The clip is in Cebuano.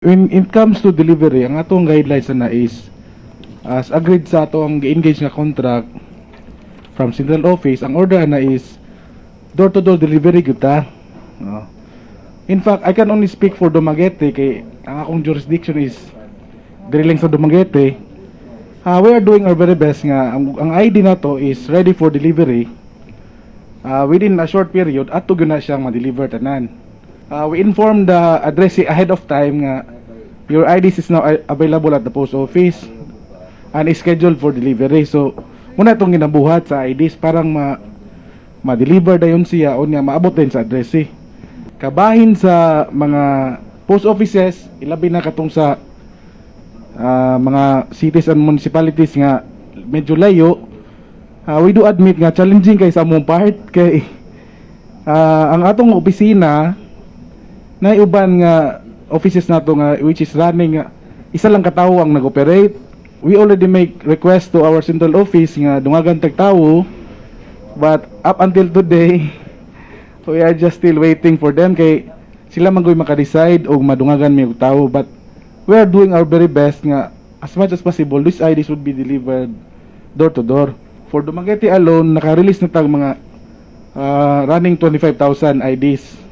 When it comes to delivery, ang atong guidelines na is as agreed sa atong gi-engage nga contract from central office, ang order na is door to door delivery gyud ta. No. In fact, I can only speak for Dumaguete kay ang akong jurisdiction is diri lang sa Dumaguete. We are doing our very best nga ang ID nato is ready for delivery within a short period, ato gyud na siyang ma-deliver tanan. We inform the addressee ahead of time nga your IDs is now available at the post office and is scheduled for delivery. So, mao na atong ginabuhat sa IDs parang ma ma-deliver dayon siya o niya maabot din sa addressee. Kabahin sa mga post offices, ilabi na katong sa mga cities and municipalities nga medyo layo, we do admit nga challenging kay sa among part kay ang atong opisina na uban nga offices nato nga which is running nga isa lang katawo ang nag-operate. We already make request to our central office nga dungagan tag tawo, but up until today we are just still waiting for them kay sila man goy maka-decide og madungagan mi og tawo, but we are doing our very best nga as much as possible these IDs would be delivered door to door. For Dumaguete alone, naka-release na tag mga running 25,000 IDs.